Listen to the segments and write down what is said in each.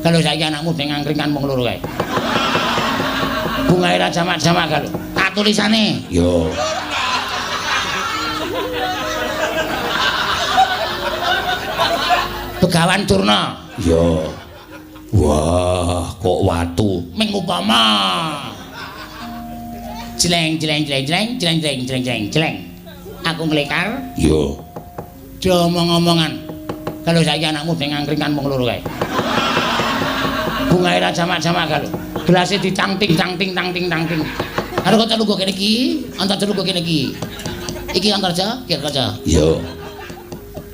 Kalau saiki anakmu sing angkringan wong loro kae. Bungae ra jamak-jamak kalau. Tak tulisane. Yo. Begawan Durna. Yo. Wah, kok watu. Ming upama. Jleng jleng jleng jleng jleng jleng jleng jleng jleng. Aku nglekar. Yo. Do omong-omongan. Kalau saiki anakmu sing angkringan wong loro kae. Bungae ra jamak-jamak kalau. Gelase ditangting tangting tangting tangting. Karo kanca lungguh kene iki, antar lungguh kene iki. Iki Antarja, iki Kaca. Yo.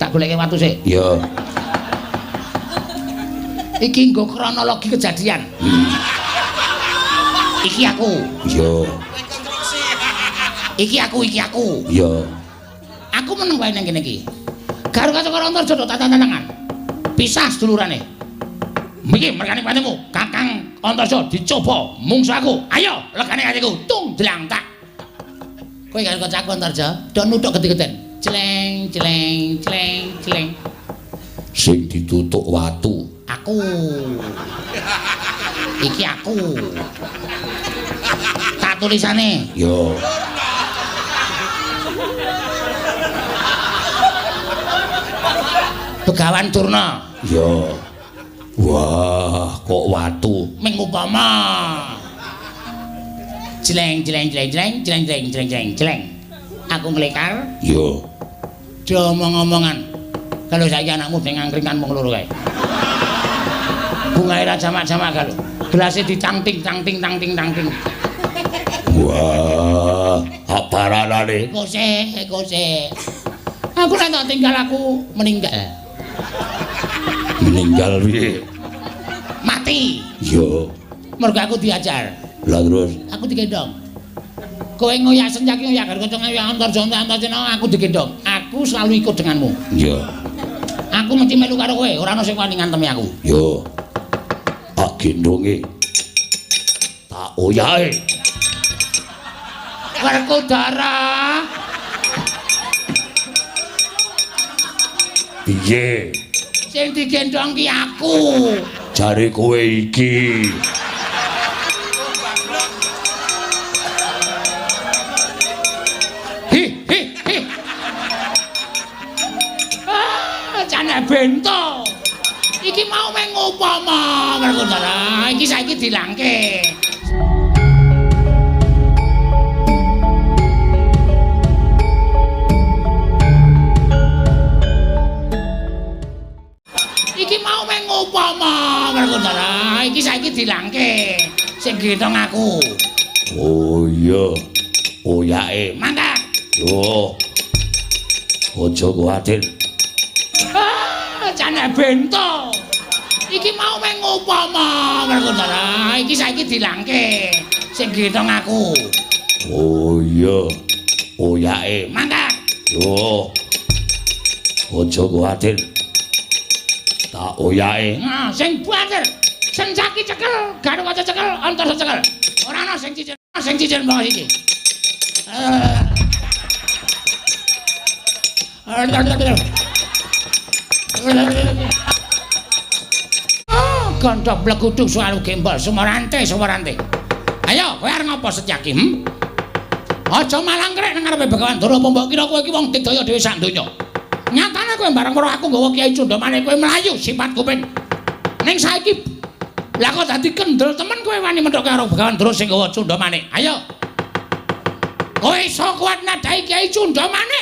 Tak goleke watu sik. Yo. Iki nggo kronologi kejadian. Iki aku. Yo. Iki aku, iki aku. Yo. Aku meneng wae nang kene iki. Karo kaca karo Antarja do tatan-tangan. Pisah sedulurane. Iki mergane patimu, Kakang Antarja dicoba mungsu aku. Ayo legane atiku, tung dlang tak. Kowe karo kancaku Antarja, do nuthuk gede-geden. Jleng jleng jleng jleng. Sing ditutuk watu. Aku. Iki aku. Tak tulisane. Yo. Begawan Durna. Yo. Wah, kok watu. Ming upama. Jleng jleng jleng jleng jleng jleng jleng jleng jleng. Aku nglekar. Yo. Do omong-omongan. Kalau saiki anakmu sing angkringan wong loro kae. Bungae ra jamak-jamak kalau. Gelase ditangting tangting tangting tangting. Wah, aparanane. Kose, kose. Aku nek tak tinggal aku meninggal. Meninggal piye? Mati. Yo. Mergo aku diajar. Lah terus aku digendong. Kowe ngoyak senjaki ngoyak karo kanca ngoyak Antarja Antarja aku digendong. Aku selalu ikut denganmu. Yo. Aku mesti melu karo kowe, ora ana sing wani ngantemi aku. Yo. Tak gendonge. Tak oyahe. Werkudara. Piye? Sing digendong ki aku. Jare kowe iki. Hi hi hi. Ah, jane bento. Iki mau meng upama Werkudara, iki saiki dilangke. Iki mau meng upama Werkudara, iki saiki dilangke. Sing gendong aku. Oh iya. Oyake. Mangkat. Yo. Aja kuwatir. Ah, jane bento. Iki mau meng upama Werkudara, iki saiki dilangke. Sing gendong aku. Oh iya. Oyake. Mangkat. Yo. Aja kuwatir. Tak oyake. Nah, sing banter. Senjaki cekel, Garukaca cekel, Antarja cekel. Ora ana sing cicil, sing cicil mbok iki. Oh, gondok bleguduk sualu gembol sumorante sumorante. Ayo, kowe arep ngopo Setyaki? Aja malangkrek nang ngarepe Begawan Durna, apa mbok kira kowe iki wong digdaya dhewe sak donya. Nyatane kowe bareng weruh aku nggawa Kyai Cundamane kowe mlayu sifat kuping. Ning saiki lah kok dadi kendel temen kowe wani menthoke karo Begawan Durna sing nggawa Cundamane. Ayo. Kowe iso kuat nadai Kyai Cundamane.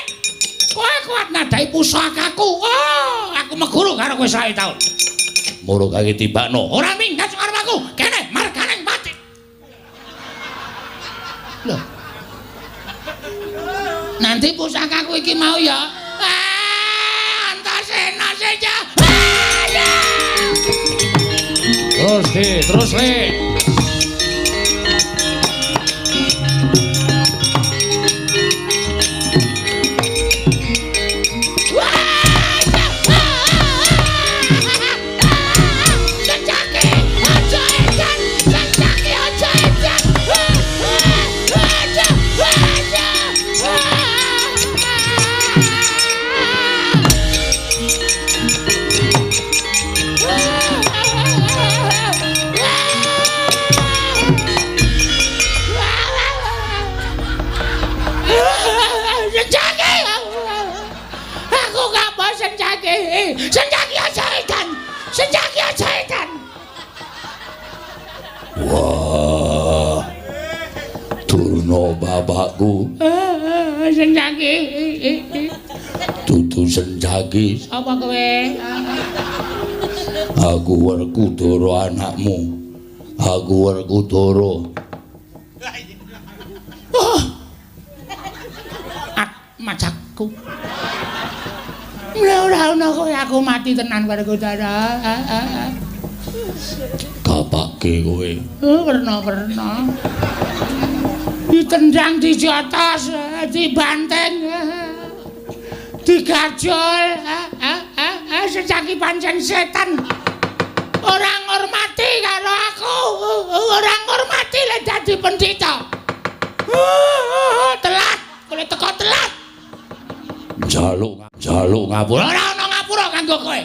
Kowe kuat nadai pusakaku. Oh, aku meguru karo kowe 100 taun. Moro kaki tibakno. Ora minggat karo aku. Kene marganing pati. Loh. Nanti pusakaku iki mau ya. Ah, Antasena saja. Terus di, terus le. Sencaki aja edan. Wah. Durna bapakku. Sencaki. Dudu Sencaki. Sapa kowe? Aku Werkudara anakmu. Aku Werkudara. Oh. Majakku. Ora ana kowe aku mati tenan Werkudara. Kapake kowe. Werna-werna. Ditendang dijotos, dibanting, digajol. Sencaki pancen setan. Ora ngurmati karo aku, ora ngurmati lek dadi pendhita. Telat, kowe teko telat. Njaluk ngapura. Ora ana ngapura kanggo kowe.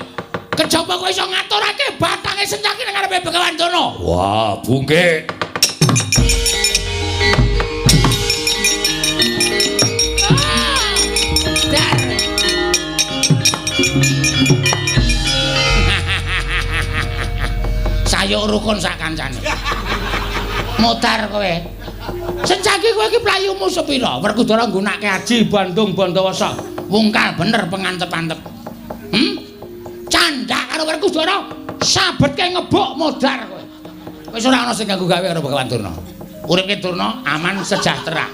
Kejaba kowe iso ngaturake batange Sencaki nang ngarepe Begawan Durna. Wah, bungke. Sayuk rukun sak kancane. Mutar kowe. Sencaki kowe iki playumu sepira? Werkudara nggunakake aji Bandung Bandawasa. Wungkal bener pengantep-antep. Candhak karo Werkudara sabetke ngebuk modar kowe. Wis ora ana sing ganggu gawe karo Begawan Durna. Uripke Durna aman sejahtera.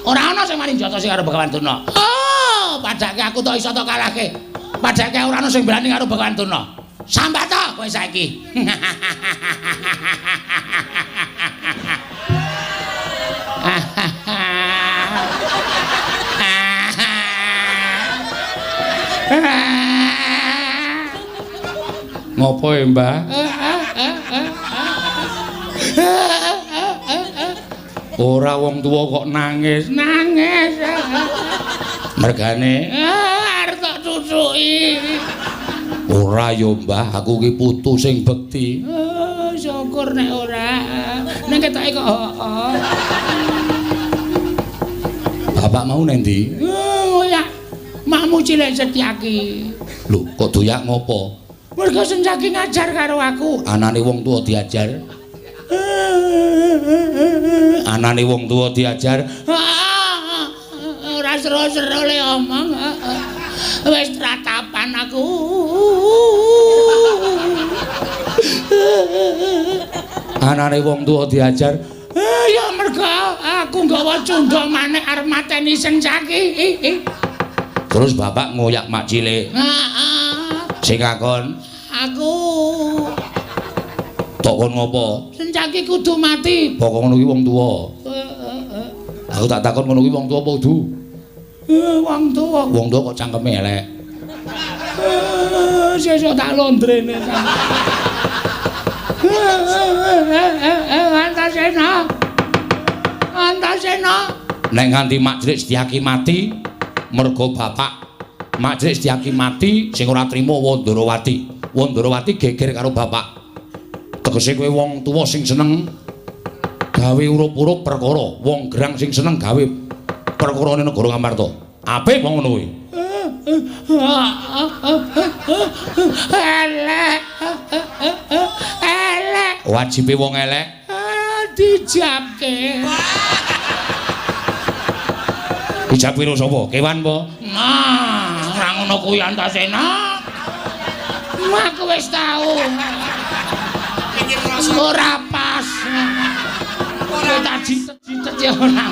Ora ana sing wani njotosi karo Begawan Durna. Oh, padake aku tok iso tok kalahke. Padake ora ana sing berani karo Begawan Durna. Sambat to kowe saiki. Ngopo ya, Mbah? Ora wong tuwa kok nangis. Nangis. Mergane arep tok cucuki. Ora yo, Mbah, aku ki putu sing bekti. Oh, syukur nek ora. Nek ketoke kok heeh. Bapak mau nang ndi? Ngoyak. Makmu cilik Setyaki. Lho, kok doyak ngopo? Mergo Sencaki ngajar karo aku. Anane wong tuwa diajar. Anane wong tuwa diajar. Ora seru-seru le omong. Wis tratapan aku. Anane wong tuwa diajar. Ya mergo aku nggawa cundha manik arep mateni Sencaki. Terus bapak ngoyak mak cilik. Heeh. Sing ngakon aku. Tok kon ngopo? Sencaki kudu mati. Pokok ngono kuwi wong tuwa. Aku tak takon ngono kuwi wong tuwa apa kudu? Wong tuwa. Wong tuwa kok cangkeme elek. Sesuk tak londrene. Antasena. Antasena. Nek nganti Mak Cilik Setyaki mati mergo bapak Mak Cilik Setyaki mati sing ora trima Wandarawati. Wandarawati geger karo bapak. Tegese kowe wong tuwa sing seneng gawe urup-urup perkara, wong gerang sing seneng gawe perkarane negara Ngamarta. Apik wong ngono kuwi. Elek. Elek. Wajibe wong elek dijabke. Dijab karo sapa? Kewan apa? Nah, ora ngono kuwi Antasena. Aku wis tau. Ora pas. Ora tak jitet-jitet ya ora.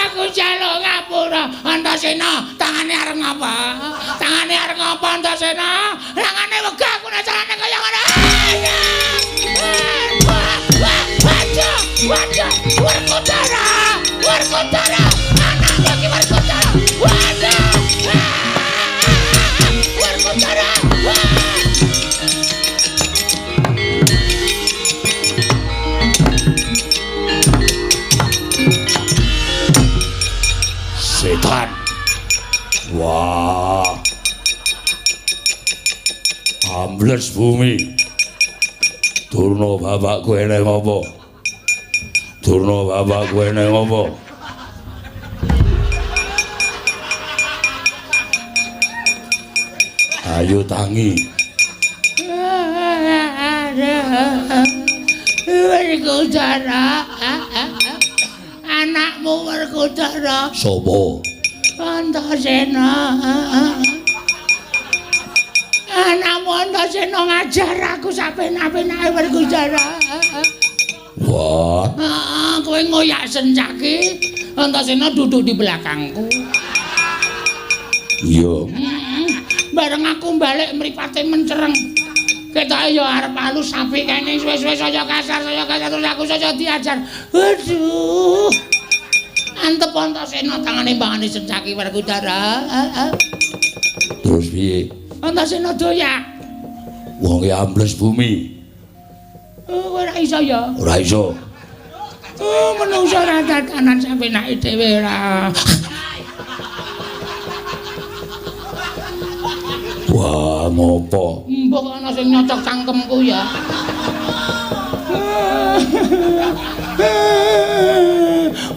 Aku njaluk ngapura Antasena, tangane arep ngapa? Tangane arep ngapa Antasena? Tangane wegah aku nek carane kaya ngono. Waduh, waduh, Werkudara, Werkudara, anakku iki Werkudara. Waduh. Werkudara. Setan. Wah. Ambles bumi. Durna bapakku eneng apa? Durna bapakku eneng apa? Ayo tangi. Werkudara. Anakmu Werkudara. Sopo? Antasena. Anakmu Antasena ngajar aku sapenak-penake Werkudara. Wah. Heeh, kowe ngoyak Sencaki, Antasena duduk di belakangku. Iya. Bareng aku balik mripate mencereng. Ketoke ya arep halus sapi kene suwe-suwe saya kasar terus aku saya diajar. Aduh. Antep Antasena tangane mbangane Sencaki Werkudara. Terus piye? Antasena doyak. Wong e ambles bumi. Oh, ora iso ya. Ora iso. Oh, menungso ora tatanan sampe nake dhewe ora. Wah, ngopo? Mbok ana sing nyocok cangkemku ya.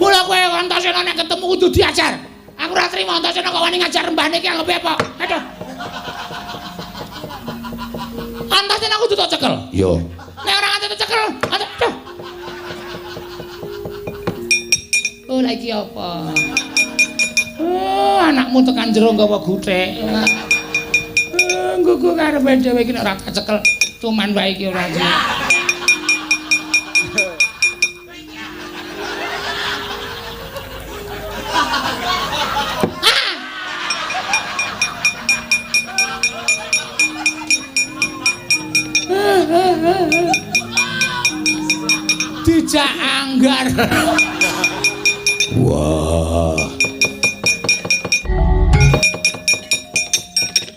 Mula kowe Antasena nek ketemu kudu diajar. Aku ora trimo Antasena kok wani ngajar mbahne iki anggepe apa? Aduh. Antasena kudu tak cekel. Iya. Nek ora nganti tak cekel, aduh. Oh, lha iki apa? Oh, anakmu tekan jero nggawa guthek. Nggugu karepe dhewe iki nek ora tak cekel, cuman wae iki ora. Dijak anggar. Wah.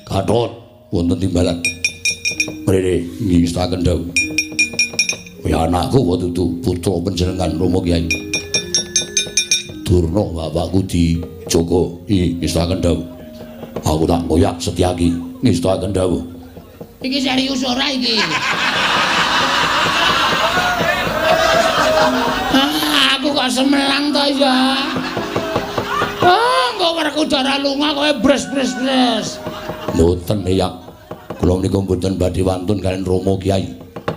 Gatot wonten timbalan. Mrene ngestaken dawuh. Ya anakku kok dudu putra panjenengan Rama Kyai. Durna bapakku dijaga. Ngestaken dawuh. Aku tak ngoyak Setyaki. Ngestaken dawuh. Iki serius ora iki? Aku kok semelang to ya. Oh, engko Werkudara lunga kowe bres-bres-bres. Mboten ya. Kula menika mboten badhe wantun kaliyan Rama Kyai.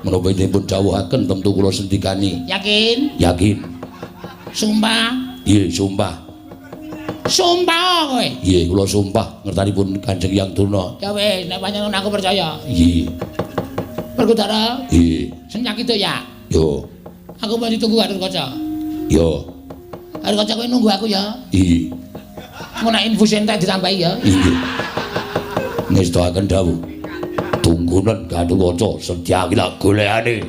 Menapa dipun dawuhaken tentu kula sendikani. Yakin? Yakin. Sumpah? Nggih, sumpah. Sumpah kowe? Nggih, kula sumpah ngertanipun Kanjeng Hyang Durna. Ya wis, nek pancen aku percaya. Nggih. Werkudara? Nggih. Senyaki to ya? Yo. Aku mau ditunggu Gatotkaca. Yo. Gatotkaca kowe nunggu aku ya. Nggih. Engko nek infus entek ditambahi ya. Nggih. Ngestakaken dawuh. Tunggunen Gatotkaca Setyaki lak golekane.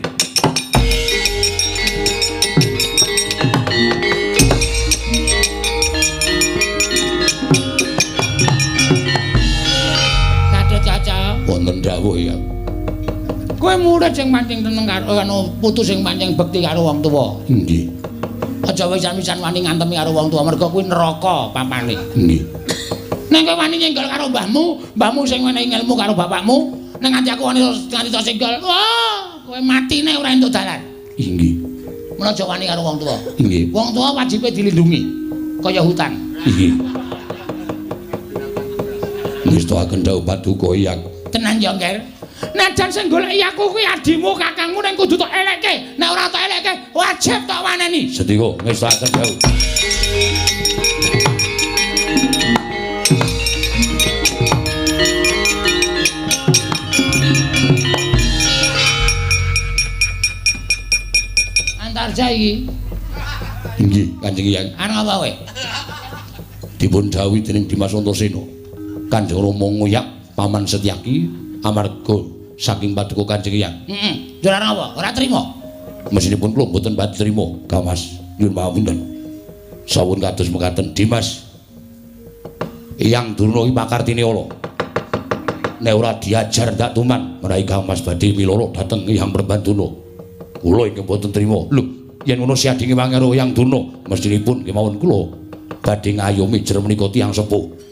Gatotkaca. Wonten dawuh ya. Kowe murid sing pancen teneng karo anu putu sing pancen bekti karo wong tuwa. Nggih. Aja wisan-wisan wani ngantemi karo wong tuwa mergo kuwi neraka papane. Nggih. Nek kowe wani nyenggol karo mbahmu, mbahmu sing wenehi ngelmu karo bapakmu, nek nganti aku wani nganti tok senggol, wah, kowe matine ora entuk dalan. Nggih. Mula aja wani karo wong tuwa. Nggih. Wong tuwa wajibe dilindungi kaya hutan. Nggih. Ngestakaken dawuh paduka Hyang. Tenan ya, Ngger. Najan sing goleki aku kuwi adimu, kakangmu ning kudu tok elekke. Nek ora tok elekke, wajib tok waneni. Sedika ngestakaken dawuh. Antarja iki. Nggih, Kanjeng Hyang. Anu apa kowe? Dipun dawuhi dening Dimas Antasena. Kanjeng Rama ngoyak Paman Setyaki amarga saking paduka Kanjeng Hyang. Heeh. Njur arep apa? Ora trima. Mesinipun kula mboten badhe trima, Gamas. Nyuwun pangapunten. Sawun kados mekaten Dimas. Hyang Durna iki pakartine ala. Nek ora diajar ndak tuman, menawi Gamas badhe miloro dhateng Hyang Prembantuna. Kula ingkang mboten trima. Lho, yen ngono siadinge karo Hyang Durna, mestinipun kemawon kula badhe ngayomi jer menika tiyang sepuh.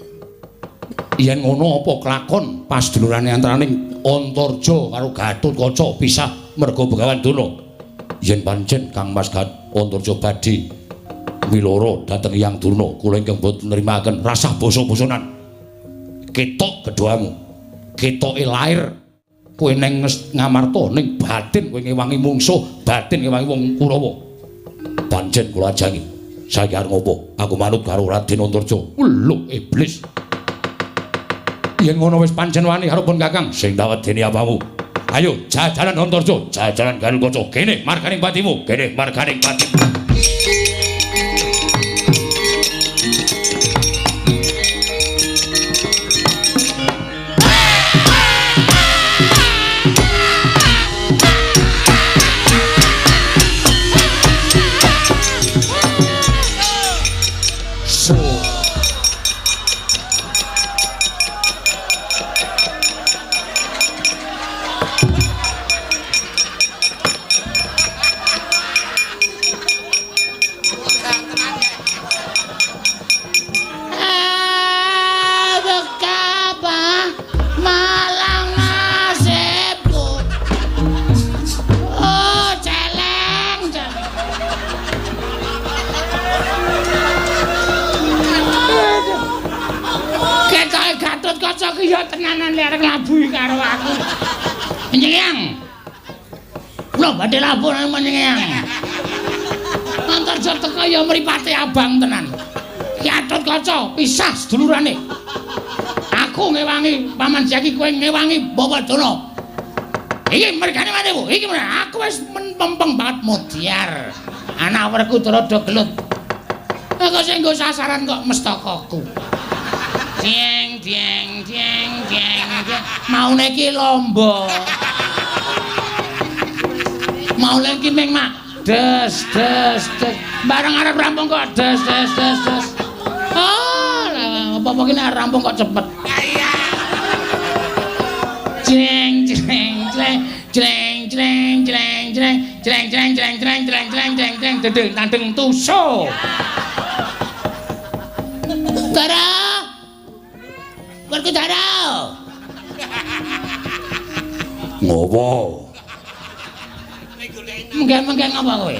Yen ngono apa kelakon pasdulurane antaraning Antarja karo Gatotkaca pisah merga Begawan Durna. Yen pancen Kang Mas Antarja badhe miloro dhateng Hyang Durna, kula ingkang mboten nrimakaken rasah basa-basanan. Ketok keduamu. Ketoke lair Kowe ning Ngamarta ning batin kowe ngewangi mungsuh, batin ngewangi wong Kurawa. Pancen kula ajangi. Saiki arep ngopo? Aku manut karo Raden Antarja. Lho, iblis. Yen ngono wis pancen wani karo pun Kakang sing tak wedeni apamu. Ayo jajaran Antarja, jajaran Garukaca. Kene marganing patimu, kene marganing patimu. Badhe labuh nang menyang. Antarja teka ya mripate abang tenan. Gatotkaca pisah sedulurane. Aku ngewangi Paman Jaki, kowe ngewangi Bapak Dono. Iki mergane matimu, iki aku wis mempeng banget mudyar. Anak werku rada gelut. Kok sing nggo sasaran kok mestakaku. Jeng jeng jeng jeng. Maune iki lomba. Mau lagi meng mak des des des bareng arep rampung kok des des des des. Oh, apa-apa ki nek rampung kok cepet. Jeng jeng jeng jeng jeng jeng jeng jeng jeng jeng jeng jeng jeng jeng jeng dedeng tandeng tuso. Dara. Werku Dara. Ngopo? Menggen-menggen apa kowe?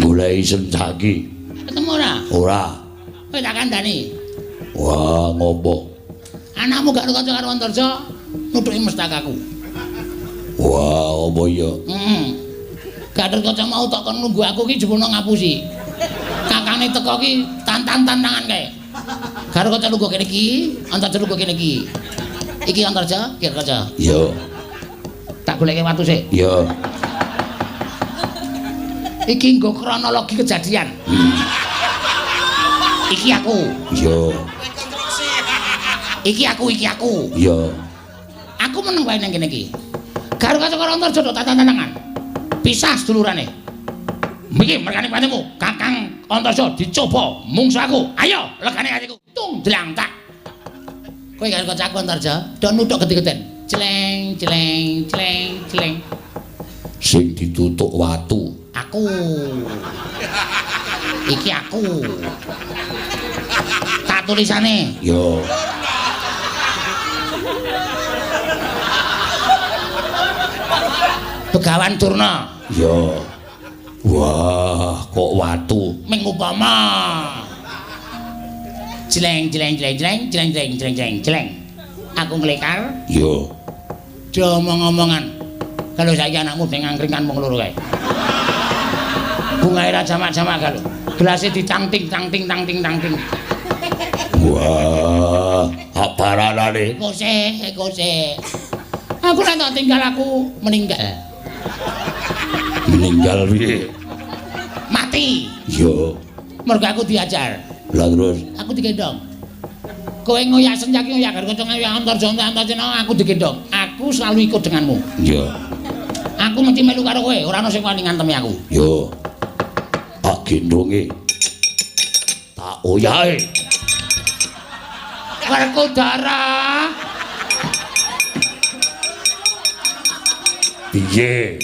Goleki Sencaki. Ketemu ora? Ora. Kowe tak kandhani. Wah, ngopo? Anakmu gak kanca karo Antarja nutuki mestakaku. Wah, apa ya? Heeh. Gatotkaca mau tok kon nunggu aku ki jebulno ngapusi. Kakane teko ki tantan-tantangan kae. Karo kanca lungguh kene iki, Antarja lungguh kene iki. Iki Antarja, iki Kaca. Iya. Tak goleke watu sik. Iya. Iki nggo kronologi kejadian. Iki aku. Iya. Iki aku, iki aku. Iya. Aku meneng wae nang kene iki. Karo kaca karo Antarja tantangan. Pisah sedulurane. Iki merkane patimu, Kakang Antarja dicoba mungsu aku. Ayo, legane atiku. Tung dlang tak. Kowe karo kancaku Antarja, do nuthuk gede-geden. Jleng jleng jleng jleng. Sing ditutuk watu. Aku. Iki aku. Tak tulisane. Yo. Begawan Durna. Yo. Wah, kok watu. Ming upama. Jleng jleng jleng jleng jleng jleng jleng jleng jleng. Aku nglekar. Yo. Do omong-omongan. Kalau saiki anakmu deng angkringan wong loro kae. Bungae ra jamak-jamak karo. Gelase ditangting tangting tangting tangting. Wah, aparanane. Kose, kose. Aku nek tak tinggal aku meninggal. Meninggal piye? Mati. Yo. Mergo aku diajar. Lah terus aku digendong. Kowe ngoyak Sencaki ngoyak karo kanca ngoyak Antarja Antarja aku digendong. Aku selalu ikut denganmu. Iya. Aku mesti melu karo kowe, ora ana sing wani ngantemi aku. Yo. Tak gendonge. Tak oyahe. Werkudara. Piye?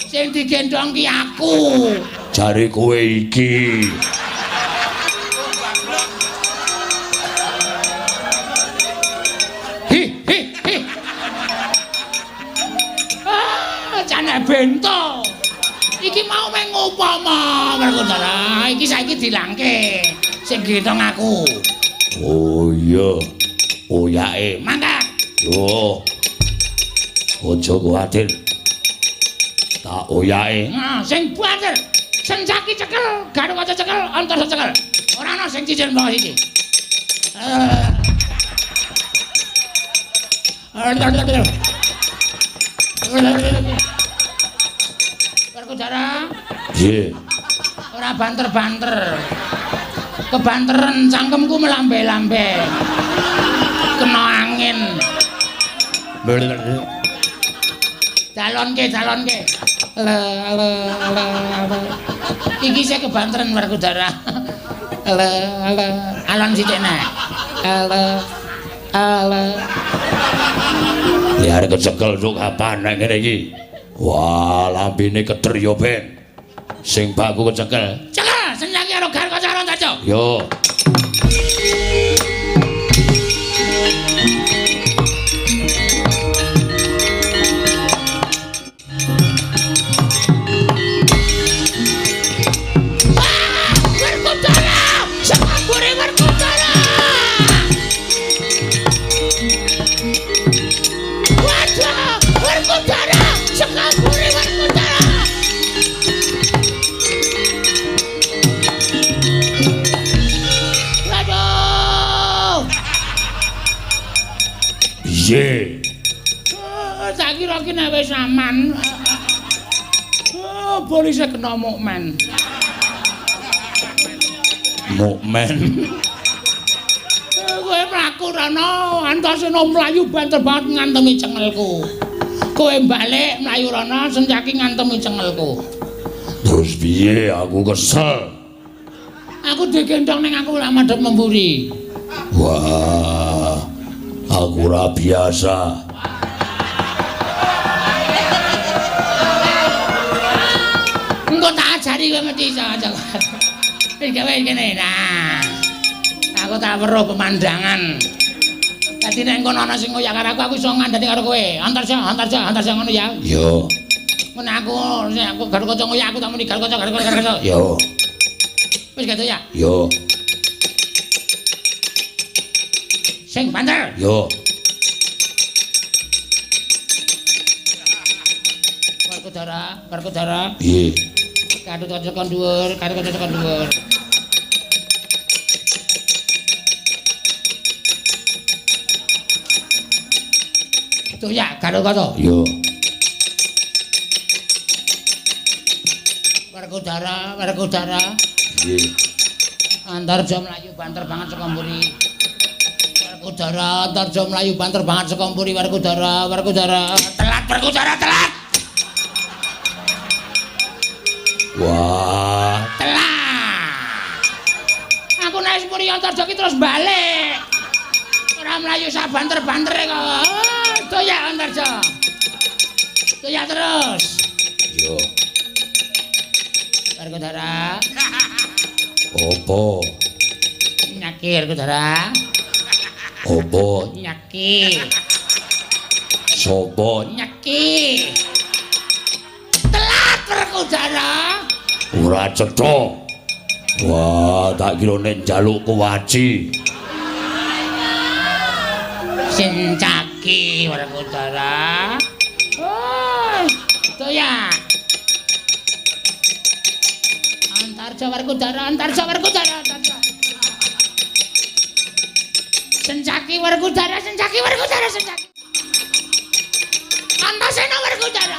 Sing digendong ki aku. Jare kowe iki. Hi hi hi. Ah, jane bento. Iki mau meng upama Werkudara, iki saiki dilangke. Sing gendong aku. Oh iya. Oyake. Mangkat. Yo. Aja kuwatir. Tak oyake. Nah, sing banter. Sencaki cekel, Gatotkaca cekel, Antarja cekel. Ora ana sing cicil mbok siji. Werkudara. Nggih. Ora banter-banter. Kebanteren cangkemku melambe-lambe. Kena angin. Dalonke, dalonke. Le le le. Iki sik kebanteren Werkudara. Le le. Alon sithik nek. Le le. Ya arep kecekel nduk kapan nek ngene iki. Wah, lambene keter ya ben. Sing baku kecekel. Cekel, senyaki karo Gatotkaca karo Antarja. Yo. Werkudara, sekabure Werkudara. Waduh, Werkudara, sekabure Werkudara. Waduh. Piye? Tak kira ki nek wis aman. Oh, polisi kena mukmen. Mukmen. Kowe mlaku rono, Antasena mlayu banter banget ngantemi cengelku. Kowe balik mlayu rono, Sencaki ngantemi cengelku. Terus piye? Aku kesel. Aku digendong ning aku lak madhep memburi. Wah, aku ora biasa. Engko tak ajari kowe mesti iso aja. Wis gawe kene. Nah. Aku tak weruh pemandangan. Dadi nek engko ana sing ngoyak karo aku, aku iso ngandani karo kowe. Antarja, Antarja, Antarja ngono ya. Yo. Ngono aku, nek aku Gatotkaca ngoyak aku tak muni Gatotkaca, Gatotkaca, Gatotkaca. Yo. Wis gitu ya. Yo. Sing banter. Yo. Werkudara, Werkudara. Piye? Gatotkaca tekan dhuwur, Gatotkaca tekan dhuwur. Tuh ya, Gatotkaca. Yo. Werkudara, Werkudara. Piye? Antarja mlayu banter banget saka mburi. Werkudara, Antarja mlayu banter banget saka mburi. Werkudara, Werkudara. Telat Werkudara, telat. Wah, telat. Aku nek wis mburi Antarja ki terus balik. Ora mlayu sak banter-bantere kok. Oh, doyak Antarja. Doyak terus. Yo. Werkudara. Opo? Nyaki Werkudara. Opo? Nyaki. Sopo? Nyaki. Telat Werkudara. Ora cetha. Wah, tak kira nek njaluk kuwaci. Sencaki Werkudara. Oh, doyak. Antarja Werkudara, Antarja Werkudara, Antarja. Sencaki Werkudara, Sencaki Werkudara, Sencaki. Antasena Werkudara.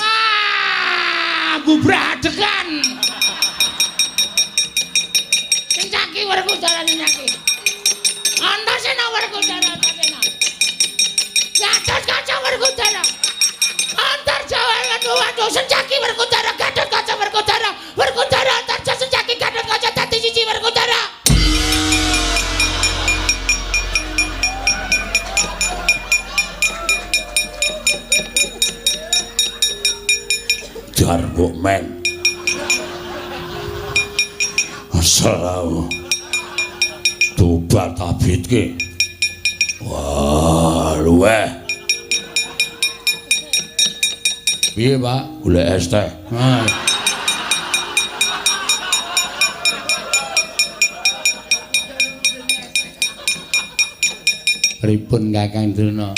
Ah, bubradegan. Sencaki Werkudara, Sencaki. Antasena Werkudara, Antasena. Gatotkaca Werkudara. Antarja waduh, Sencaki Werkudara, Gatotkaca Werkudara, Werkudara Antarja Sencaki Gatotkaca dadi siji Werkudara. Jar mukmen. Asal aku. Tobat abitke. Wah, luweh. Piye, Pak? Golek es teh. Ha. Pripun Kakang Drona?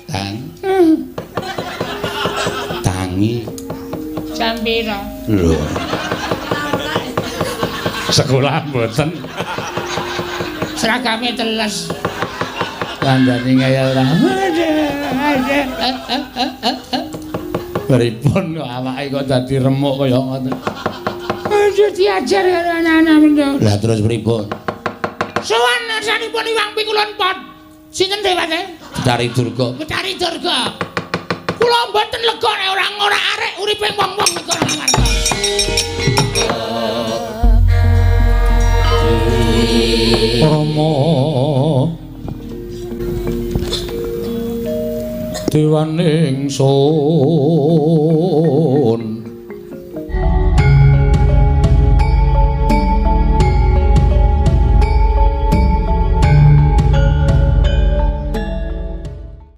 Tang. Tangi. Jam pira? Lho. Sekolah mboten. Seragame teles. Kandhane kaya ora. Pripun kok awake kok dadi remuk kaya ngoten. Aja diajar karo anak-anak mendo. Lah terus pripun? Sowan ngersanipun Iwang Pikulun Pot. Sinten dheweke? Betari Durga. Betari Durga. Kula mboten lega nek ora ngorak-arek uripe wong-wong negara Ngamarta. Rama dewaning sun.